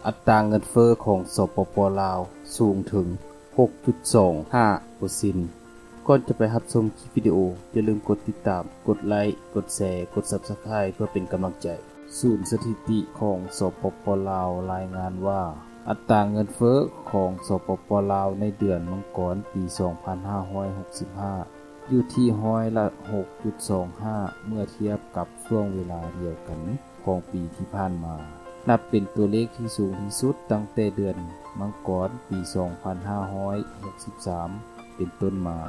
ອັດຕາເງິນເຟີ້ຂອງ ສປປ ລາວ ສູງເຖິງ ຫົກຈຸດສອງຫ້າເປີເຊັນ. ກ່ອນຈະໄປຮັບຊົມຄລິບວິດີໂອ, ຢ່າລືມກົດຕິດຕາມ, ກົດໄລ, ກົດແຊ, ກົດ Subscribe ເພື່ອເປັນກຳລັງໃຈ. ສູນສະຖິຕິຂອງ ສປປ ລາວ ລາຍງານວ່າ ອັດຕາເງິນເຟີ້ຂອງ ສປປ ລາວ ໃນເດືອນມັງກອນ ປີສອງພັນຫ້າຮ້ອຍຫົກສິບຫ້າ ຢູ່ທີ່ຮ້ອຍລະຫົກຈຸດສອງຫ້າ ເມື່ອທຽບກັບຊ່ວງເວລາດຽວກັນຂອງປີທີ່ຜ່ານມາ, ນັບເປັນຕົວເລກທີ່ສູງທີ່ສຸດຕັ້ງແຕ່ເດືອນມັງກອນ ປີສອງພັນຫ້າຮ້ອຍຫົກສິບສາມ ເປັນຕົ້ນມາ.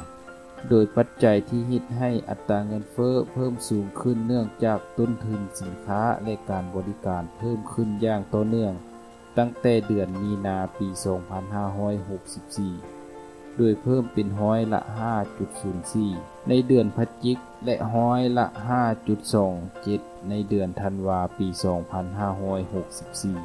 ໂດຍປັດໄຈທີ່ເຮັດໃຫ້ອັດຕາເງິນເຟີ້ເພີ່ມສູງຂຶ້ນ ເນື່ອງຈາກຕົ້ນທຶນສິນຄ້າ ແລະ ການບໍລິການເພີ່ມຂຶ້ນຢ່າງຕໍ່ເນື່ອງ ຕັ້ງແຕ່ເດືອນມີນາ ປີສອງພັນຫ້າຮ້ອຍຫົກສິບສີ່ ໂດຍເພີ່ມເປັນຮ້ອຍລະຫ້າຈຸດສູນສີ່ ໃນເດືອນພະຈິກ ແລະ ຮ້ອຍລະຫ້າຈຸດສອງເຈັດ ໃນເດືອນທັນວາ ປີສອງພັນຫ້າຮ້ອຍຫົກສິບສີ່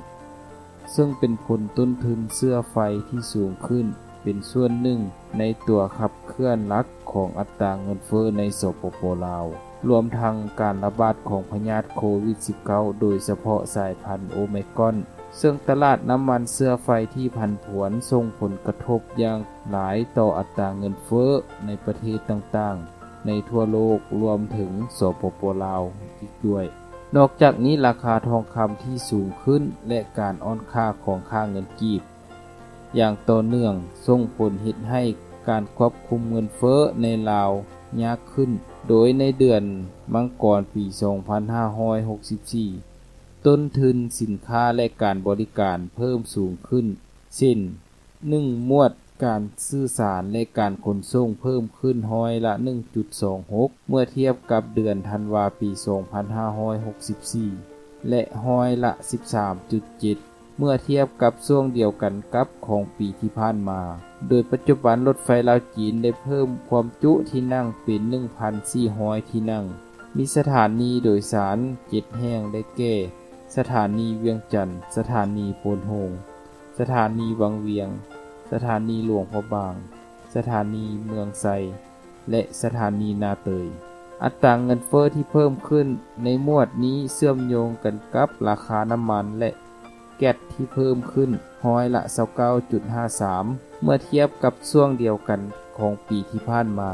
ເຊິ່ງເປັນຜົນຕົ້ນທຶນເຊື້ອໄຟທີ່ສູງຂຶ້ນ ເປັນສ່ວນໜຶ່ງໃນຕົວຂັບເຄື່ອນຫຼັກຂອງອັດຕາເງິນເຟີ້ໃນ ສປປ ລາວ. ລວມທັງການລະບາດຂອງພະຍາດໂຄວິດສິບເກົ້າ ໂດຍສະເພາະສາຍພັນໂອໄມກອນ, ເຊິ່ງຕະຫຼາດນ້ຳມັນເຊື້ອໄຟທີ່ຜັນຜວນສົ່ງຜົນກະທົບຢ່າງຫຼາຍຕໍ່ອັດຕາເງິນເຟີ້ໃນປະເທດຕ່າງໆໃນທົ່ວໂລກ, ລວມເຖິງ ສປປ ລາວ ອີກດ້ວຍ. ນອກຈາກນີ້, ລາຄາທອງຄຳທີ່ສູງຂຶ້ນ ແລະ ການອ່ອນຄ່າຂອງຄ່າເງິນກີບ ຢ່າງຕໍ່ເນື່ອງ ສົ່ງຜົນເຮັດໃຫ້ການຄວບຄຸມເງິນເຟີ້ໃນລາວຍາກຂຶ້ນ, ໂດຍໃນເດືອນມັງກອນ ປີສອງພັນຫ້າຮ້ອຍຫົກສິບສີ່ ຕົ້ນທຶນສິນຄ້າ ແລະ ການບໍລິການເພີ່ມສູງຂຶ້ນ ເຊັ່ນ ໜຶ່ງ ໝວດການສື່ສານ ແລະ ການຂົນສົ່ງເພີ່ມຂຶ້ນຮ້ອຍລະໜຶ່ງຈຸດສອງຫົກ ເມື່ອທຽບກັບເດືອນທັນວາ ປີສອງພັນຫ້າຮ້ອຍຫົກສິບສີ່ ແລະ ຮ້ອຍລະສິບສາມຈຸດເຈັດ ເມື່ອທຽບກັບຊ່ວງດຽວກັນກັບຂອງປີທີ່ຜ່ານມາ, ໂດຍປັດຈຸບັນລົດໄຟລາວຈີນໄດ້ເພີ່ມຄວາມຈຸທີ່ນັ່ງເປັນໜຶ່ງພັນສີ່ຮ້ອຍທີ່ນັ່ງ, ມີສະຖານີໂດຍສານເຈັດແຫ່ງ ໄດ້ແກ່ ສະຖານີວຽງຈັນ, ສະຖານີໂພນໂຮງ, ສະຖານີວັງວຽງ, ສະຖານີຫຼວງພະບາງ, ສະຖານີເມືອງໄຊ ແລະ ສະຖານີນາເຕີຍ. ອັດຕາເງິນເຟີ້ທີ່ເພີ່ມຂຶ້ນໃນໝວດນີ້ເຊື່ອມໂຍງກັນກັບລາຄານ້ຳມັນ ແລະ ແກັດທີ່ເພີ່ມຂຶ້ນຮ້ອຍລະຊາວເກົ້າຈຸດຫ້າສາມ ເມື່ອທຽບກັບຊ່ວງດຽວກັນຂອງປີທີ່ຜ່ານມາ,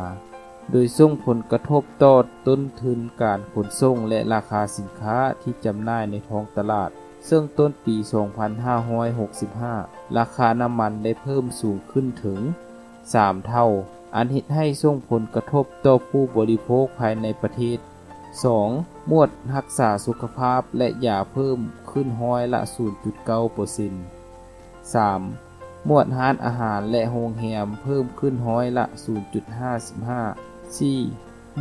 ໂດຍສົ່ງຜົນກະທົບຕໍ່ຕົ້ນທຶນການຂົນສົ່ງ ແລະ ລາຄາສິນຄ້າທີ່ຈຳໜ່າຍໃນທ້ອງຕະຫຼາດ, ເຊິ່ງຕົ້ນປີສອງພັນຫ້າຮ້ອຍຫົກສິບຫ້າ ລາຄານ້ຳມັນໄດ້ເພີ່ມສູງຂຶ້ນເຖິງ ສາມເທົ່າ, ອັນເຮັດໃຫ້ສົ່ງຜົນກະທົບຕໍ່ຜູ້ບໍລິໂພກພາຍໃນປະເທດ. ສອງ ໝວດຮັກສາສຸຂະພາບ ແລະ ຢາເພີ່ມຂຶ້ນຮ້ອຍລະສູນຈຸດເກົ້າເປີເຊັນ. ສາມ ໝວດຮ້ານອາຫານ ແລະ ໂຮງແຮມເພີ່ມຂຶ້ນຮ້ອຍລະສູນຈຸດຫ້າສິບຫ້າ. ສີ່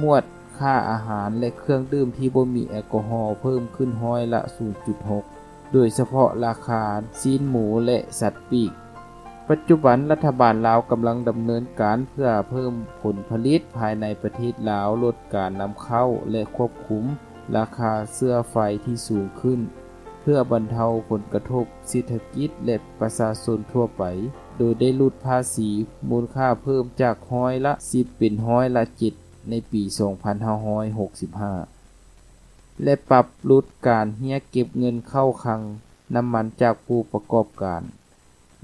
ໝວດຄ່າອາຫານ ແລະ ເຄື່ອງດື່ມທີ່ບໍ່ມີແອລກໍຮໍເພີ່ມຂຶ້ນຮ້ອຍລະສູນຈຸດຫົກ ໂດຍສະເພາະລາຄາຊີ້ນໝູ ແລະ ສັດປີກ. ປັດຈຸບັນລັດຖະບານລາວກຳລັງດຳເນີນການເພື່ອເພີ່ມຜົນຜະລິດພາຍໃນປະເທດລາວ, ລົດການນຳເຂົ້າ ແລະ ຄວບຄຸມລາຄາເຊື້ອໄຟທີ່ສູງຂຶ້ນ ເພື່ອບັນເທົາຜົນກະທົບເສດຖະກິດ ແລະ ປະຊາຊົນທົ່ວໄປ, ໂດຍໄດ້ຫຼຸດພາສີມູນຄ່າເພີ່ມຈາກຮ້ອຍລະສິບເປັນຮ້ອຍລະເຈັດ ໃນປີສອງພັນຫ້າຮ້ອຍຫົກສິບຫ້າ ແລະ ປັບຫຼຸດການຮຽກເກັບເງິນເຂົ້າຄັງນ້ຳມັນຈາກຜູ້ປະກອບການ.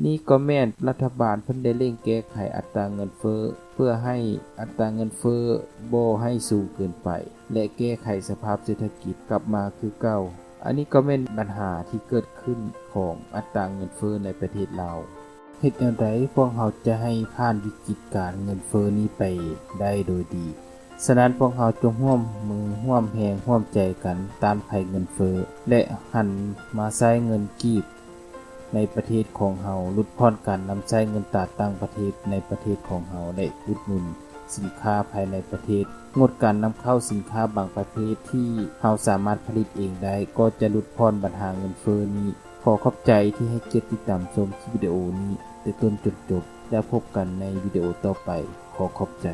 ນີ້ກໍແມ່ນລັດຖະບານເພິ່ນໄດ້ເລັ່ງແກ້ໄຂອັດຕາເງິນເຟີ້ ເພື່ອໃຫ້ອັດຕາເງິນເຟີ້ບໍ່ໃຫ້ສູງເກີນໄປ ແລະ ແກ້ໄຂສະພາບເສດຖະກິດກັບມາຄືເກົ່າ. ອັນນີ້ກໍແມ່ນບັນຫາທີ່ເກີດຂຶ້ນຂອງອັດຕາເງິນເຟີ້ໃນປະເທດລາວ. ເຮັດແນວໃດພວກເຮົາຈະໃຫ້ຜ່ານວິກິດການເງິນເຟີ້ນີ້ໄປໄດ້ໂດຍດີ? ສະນັ້ນ, ພວກເຮົາຈົ່ງຮ່ວມມືຮ່ວມແຮງຮ່ວມໃຈກັນຕ້ານໄພເງິນເຟີ້ ແລະ ຫັນມາໃຊ້ເງິນກີບໃນປະເທດຂອງເຮົາ, ຫຼຸດຜ່ອນການນຳໃຊ້ເງິນຕາຕ່າງປະເທດໃນປະເທດຂອງເຮົາ ແລະ ອຸດໜູນສິນຄ້າພາຍໃນປະເທດ, ງົດການນຳເຂົ້າສິນຄ້າບາງປະເພດທີ່ເຮົາສາມາດຜະລິດເອງໄດ້, ກໍຈະຫຼຸດຜ່ອນບັນຫາເງິນເຟີ້ນີ້. ຂໍຂອບໃຈທີ່ໃຫ້ກຽດຕິດຕາມຊົມຄລິບວິດີໂອນີ້ແຕ່ຕົ້ນຈົນຈົບ, ແລ້ວພົບກັນໃນວິດີໂອຕໍ່ໄປ. ຂໍຂອບໃຈ.